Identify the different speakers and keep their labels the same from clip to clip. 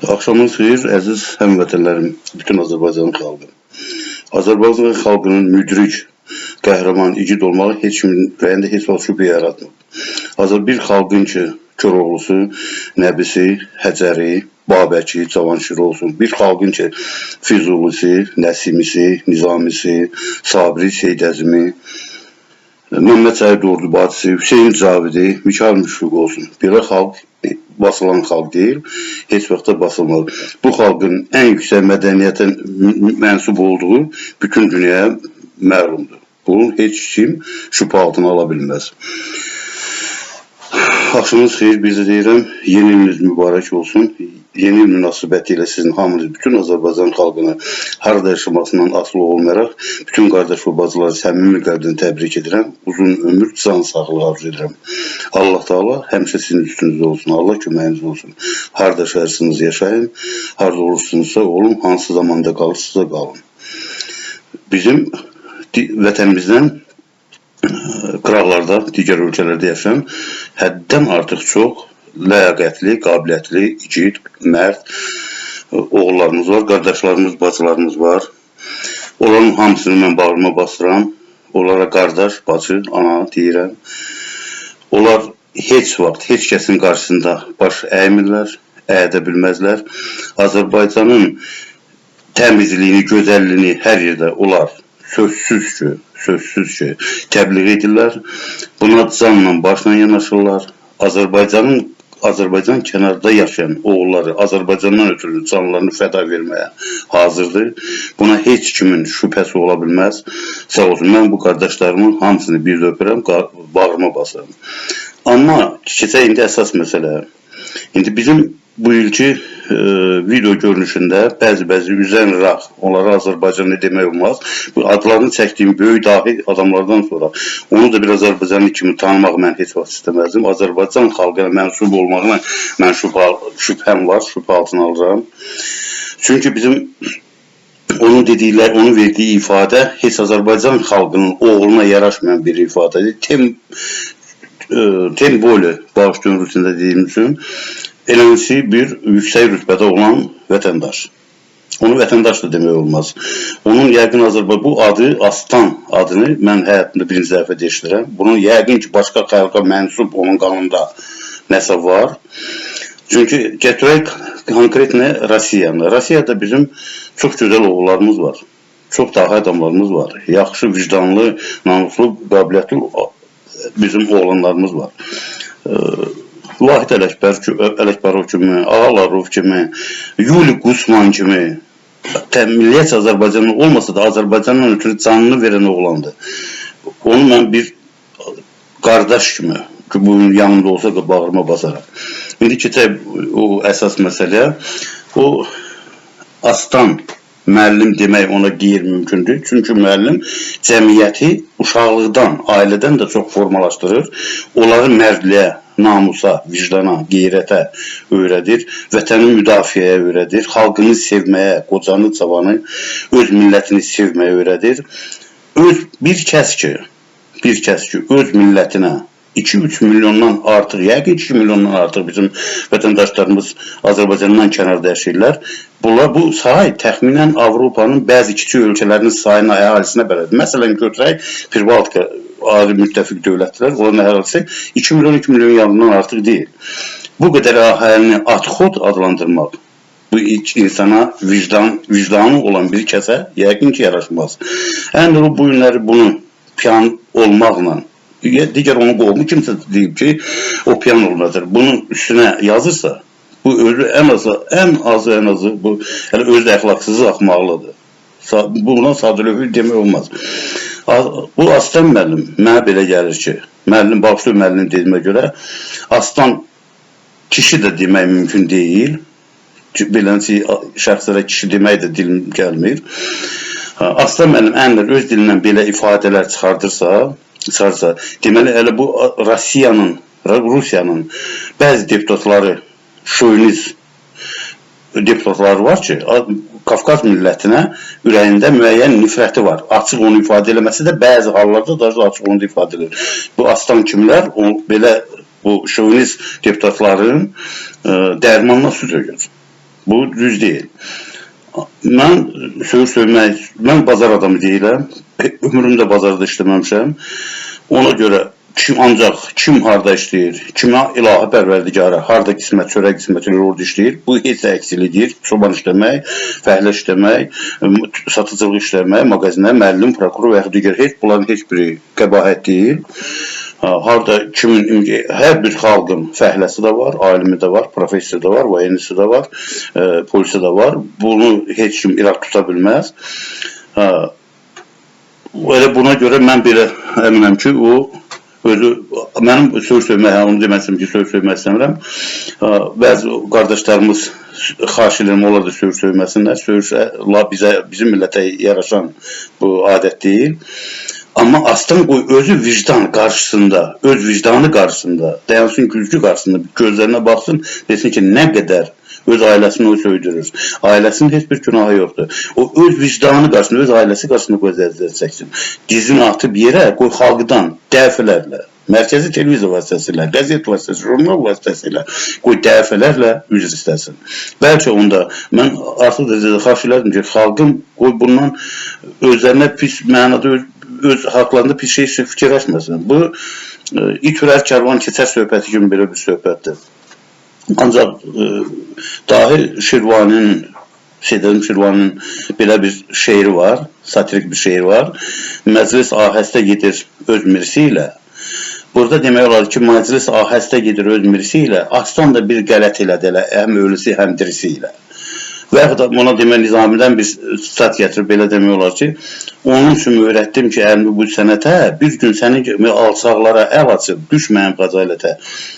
Speaker 1: Axşamınız xeyir, əziz həmvətənlərim, bütün Azərbaycan xalqı. Azərbaycan xalqının müdrik, qəhrəman, igid olmağı heç kimin ürəyində heç vaxt şübhə yaratmır. Azər bir xalqın ki, Koroğlusu, Nəbisi, Həcəri, Babəki, Cavanşiri olsun. Bir xalqın ki, Füzulisi, Nəsimisi, Nizamisi, Sabri, Seyid Əzimi, Məmməd Səid Ordubadisi, Hüseyn Cavidi, Mikayıl Müşfiq olsun. Belə xalq basılan xalq deyil, heç vaxt da basılmaz. Bu xalqın ən yüksək mədəniyyətə mənsub olduğu bütün dünyaya məlumdur. Bunu heç kim şübhə altına ala bilməz. Axşamınız xeyir, bir də deyirəm, yeni iliniz mübarək olsun. Yeni il münasibəti ilə sizin hamınız, bütün Azərbaycan xalqını harada yaşamasından asılı olmayaraq, bütün qardaş və bacıları səmimi qəlbdən təbrik edirəm. Uzun ömür, can sağlığı arzu edirəm. Allah Taala həmişə sizin üstünüzdə olsun. Allah köməyiniz olsun. Harada yaşayırsınız, yaşayın. Harada olursunuzsa olun, hansı zamanda qalırsınızsa qalın. Bizim vətənimizdən qıraqlarda, digər ölkələrdə yaşayan həddən artıq çox ləyaqətli, qabiliyyətli, igid, mərd oğullarımız var, qardaşlarımız, bacılarımız var. Onların hamısını mən bağrıma basıram. Onlara qardaş, bacı, ana deyirəm. Onlar heç vaxt heç kəsin qarşısında baş əymirlər, əyə də bilməzlər. Azərbaycanın təmizliyini, gözəlliyini hər yerdə onlar sözsüz ki, təbliğ edirlər. Buna canla, başla yanaşırlar. Azərbaycan kənarda yaşayan oğulları Azərbaycandan ötürü canlarını fəda verməyə hazırdır. Buna heç kimin şübhəsi ola bilməz. Sağ olsun, mən bu qardaşlarımın hamısını bir də öpürəm, bağrıma basıram. Amma keçək indi əsas məsələyə. İndi bizim bu ilki video görünüşündə bəzi-bəzi üzən raq, onlara Azərbaycanlı demək olmaz. Bu adlarını çəkdiyim böyük dahi adamlardan sonra onu da bir Azərbaycanlı kimi tanımaq mən heç vaxt istəməzdim. Azərbaycan xalqına mənsub olmağına mən şübhəm var, şübhə altına alıram. Çünki bizim onun dedikləri, onun verdiyi ifadə heç Azərbaycan xalqının oğluna yaraşmayan bir ifadədir. Tem bolе bağışlayın rusunda dediyim üçün eləncə bir yüksək rütbədə olan vətəndaş. Onu vətəndaş da demək olmaz. Onun yəqin Azərbaycan bu adı Aslan adını mən həyatımda birinci dəfə eşidirəm. Bunun yəqin ki başqa xalqa mənsub onun qanında nəsə var. Çünki gətirək konkretlə Rusiyanı. Rusiyada bizim çox gözəl oğullarımız var. Çox dahi adamlarımız var. Yaxşı, vicdanlı, namuslu, qabiliyyətli bizim oğlanlarımız var. Vahid Ələkbərov kimi, Ağalarov kimi, Yuli Qusman kimi, milliyətcə Azərbaycanlı olmasa da Azərbaycandan ötürü canını verən oğlandır. Onu mən bir qardaş kimi, ki bunun yanında olsa da bağrıma basaram. İndi keçək o əsas məsələyə. O Aslan müəllim demək ona qeyri-mümkündür. Çünki müəllim cəmiyyəti uşaqlıqdan, ailədən də çox formalaşdırır. Onları mərdliyə, namusa, vicdana, qeyrətə öyrədir, vətəni müdafiəyə öyrədir, xalqını sevməyə, qocanı, cavanı, öz millətini sevməyə öyrədir. Öz bir kəs ki, bir kəs ki, öz millətinə 2-3 milyondan artıq, yəqin 2 milyondan artıq bizim vətəndaşlarımız Azərbaycandan kənarda yaşayırlar. Bunlar bu say təxminən Avropanın bəzi kiçik ölkələrinin sayına, əhalisinə bərabərdir. Məsələn, götürək Pribaltika ayrı müttəfiq dövlətlər, onların əhalisi 2 milyon, 2 milyon yarımdan artıq deyil. Bu qədər əhalini atxod adlandırmaq bu insana vicdanı olan bir kəsə yəqin ki yaraşmaz. Əgər o bu günləri bunu piyan olmaqla digər onun qohumu kimsə deyib ki, o piyan olmalıdır. Bunun üstünə yazırsa, bu özü ən azı bu hələ özü də əxlaqsız, axmaqlıdır. Buna sadəlövh demək olmaz. Bu Aslan müəllim mənə belə gəlir ki, müəllim, bağışlayın müəllim dediyimə görə Aslan kişi də demək mümkün deyil. Beləncə şəxslərə kişi demək də dilim gəlmir. Aslan müəllim əmr öz dilindən belə ifadələr çıxarsa, deməli elə bu Rusiyanın, Rusiyanın bəzi deputatları, şovinist deputatları var ki, Qafqaz millətinə ürəyində müəyyən nifrəti var. Açıq onu ifadə eləməsi də bəzi hallarda da açıq onu da ifadə edir. Bu Aslan kimlər o belə bu şovinist deputatların dərmanına su tökür. Bu düz deyil. Mən söyüş söymək, mən bazar adamı deyiləm. Ömrümdə bazarda işləməmişəm. Ona görə kim ancaq kim harda işləyir, kimə ilahi pərverdigara harda qismət, çörək qismət elə orada işləyir. Bu heç əksili deyil. Çoban işləmək, fəhlə işləmək, satıcılıq işləmək, mağazinə, müəllim, prokuror və yaxud digər heç bunların heç biri qəbahət deyil. Harda kimin hər bir xalqın fəhləsi də var, alimi də var, professoru da var, voyenisi də var, polisi də var. Bunu heç kim irad tuta bilməz. Elə buna görə mən belə əminəm ki, o özü mənim söz söymək, onu deməsim ki, söz söymək istəmirəm. Bəzi qardaşlarımız xahiş edirəm, onlar da söyüş söyməsinlər. Söyüş la bizə, bizim millətə yaraşan bu adət deyil. Amma aslan qoy özü vicdan qarşısında, öz vicdanı qarşısında, dayansın güzgü qarşısında, gözlərinə baxsın, desin ki, nə qədər öz ailəsini o söydürür. Ailəsinin heç bir günahı yoxdur. O öz vicdanı qarşısında, öz ailəsi qarşısında qoy əziyyət çəksin. Dizini atıb yerə, qoy xalqdan dəfələrlə, mərkəzi televiziya vasitəsilə, qəzet vasitəsilə, jurnal vasitəsilə qoy dəfələrlə üzr istəsin. Bəlkə onda mən artıq da xahiş elədim ki, xalqın qoy bundan özlərinə pis mənada öz haqlarında pis şey fikirləşməsin. Bu it hürər kərvan keçər söhbəti kimi belə bir söhbətdir. Ancaq dahi Şirvaninin, Seyid Şirvaninin belə bir şeiri var, satirik bir şeir var. Məclis ahəstə gedir öz mirsi ilə. Burada demək olar ki, məclis ahəstə gedir öz mirsi ilə, aslan da bir qələt elədi elə, həm ölüsü, həm dirisi ilə. Və yaxud da buna demək Nizamidən bir sitat gətirib belə demək olar ki, onun üçün öyrətdim ki, əlimi bu sənətə, bir gün sənin kimi alçaqlara əl açıb düşməyəm xəcalətə.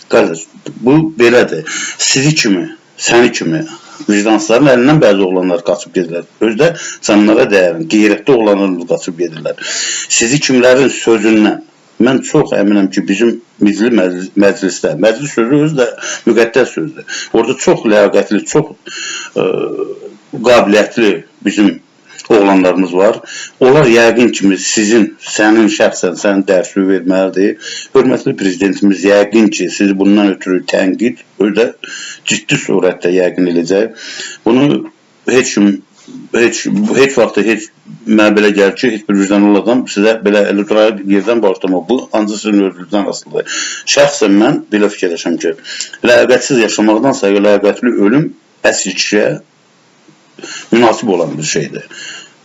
Speaker 1: Qardaş, bu belədir. Sizi kimi, səni kimi vicdansızların əlindən bəzi oğlanlar qaçıb gedirlər. Özdə canlara dəyərin, qeyrətli oğlanlar qaçıb gedirlər. Sizi kimlərin sözündən mən çox əminəm ki, bizim milli məclisdə, məclis sözü özü də müqəddəs sözdür. Orada çox ləyaqətli, çox qabiliyyətli bizim oğlanlarımız var. Onlar yəqin ki, sizin, sənin şəxsən sənin dərsi verməlidir. Hörmətli prezidentimiz yəqin ki, sizi bundan ötürü tənqid, özü də ciddi surətdə yəqin edəcək. Bunu heç kim heç vaxt heç mənə belə gəlir ki, heç bir vicdanlı adam sizə belə elə duraq yerdən bağışlamaq. Bu ancaq sizin özünüzdən asılıdır. Şəxsən mən belə fikirləşirəm ki, ləyaqətsiz yaşamaqdansa ləyaqətli ölüm əsl kişiyə münasib olan bir şeydir.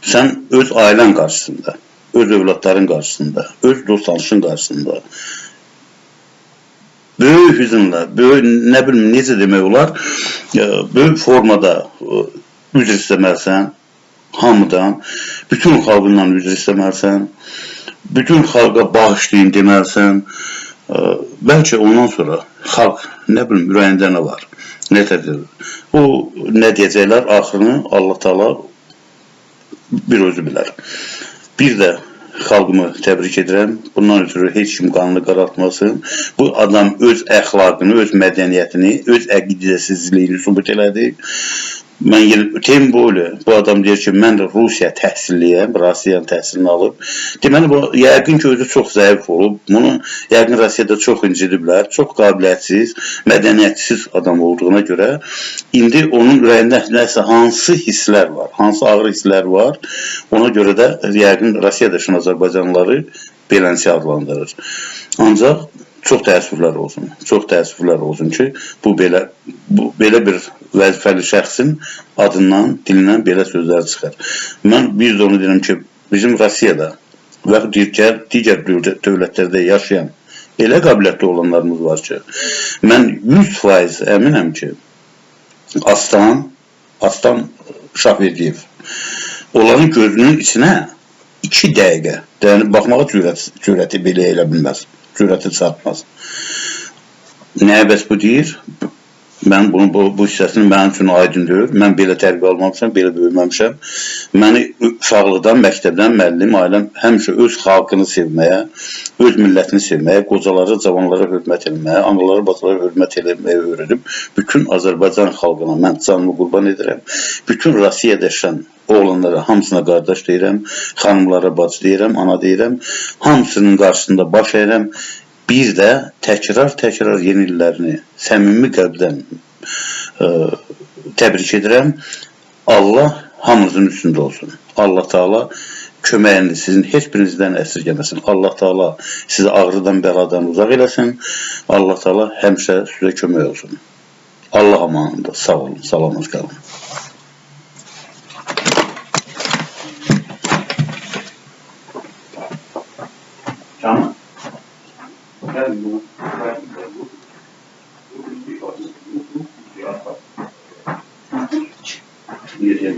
Speaker 1: Sən öz ailən qarşısında, öz övladların qarşısında, öz dost tanışın qarşısında böyük hüzünlə, böyük nə bilim necə demək olar, böyük formada üzr istəməlisən hamıdan, bütün xalqından üzr istəməlisən, bütün xalqa bağışlayın deməlisən. Bəlkə ondan sonra xalq nə bilim ürəyində nə var, nə tədir. O nə deyəcəklər axırını Allah Taala bir özü bilər. Bir də xalqımı təbrik edirəm. Bundan ötürü heç kim qanını qaraltmasın. Bu adam öz əxlaqını, öz mədəniyyətini, öz əqidəsizliyini sübut elədi. Mən yenə tem böyle bu adam deyir ki, mən də Rusiya təhsilliyəm, Rusiyanın təhsilini alıb. Deməli bu yəqin ki, özü çox zəif olub. Bunu yəqin Rusiyada çox incidiblər. Çox qabiliyyətsiz, mədəniyyətsiz adam olduğuna görə indi onun ürəyində nəsə hansı hisslər var, hansı ağır hisslər var, ona görə də yəqin Rusiyada yaşayan Azərbaycanlıları beləncə adlandırır. Ancaq çox təəssüflər olsun. Çox təəssüflər olsun ki, bu belə bir vəzifəli şəxsin adından, dilindən belə sözlər çıxır. Mən bir də onu deyirəm ki, bizim Rusiyada və digər dövlətlərdə yaşayan elə qabiliyyətli olanlarımız var ki, mən 100% əminəm ki, Aslan Şahverdiyev onların gözünün içinə 2 dəqiqə dayanıb baxmağa cürəti belə elə bilməz. Cürəti çatmaz. Nəyə bəs bu deyir? Mən bunu bu hissəsini mənim üçün aydın deyil. Mən belə tərbiyə almamışam, belə böyüməmişəm. Məni uşaqlıqdan, məktəbdən müəllim, ailəm həmişə öz xalqını sevməyə, öz millətini sevməyə, qocalara, cavanlara hörmət etməyə, analara, bacılara hörmət etməyə öyrədib. Bütün Azərbaycan xalqına mən canımı qurban edirəm. Bütün Rusiyada yaşayan oğlanlara hamısına qardaş deyirəm, xanımlara bacı deyirəm, ana deyirəm. Hamısının qarşısında baş əyirəm. Bir də təkrar-təkrar yeni illərini səmimi qəlbdən Təbrik edirəm. Allah hamınızın üstündə olsun. Allah Taala köməyini sizin heç birinizdən əsirgəməsin. Allah Taala sizi ağrıdan, bəladan uzaq eləsin. Allah Taala həmişə sizə kömək olsun. Allah amanında. Sağ olun, salamat qalın. Canım. Gel.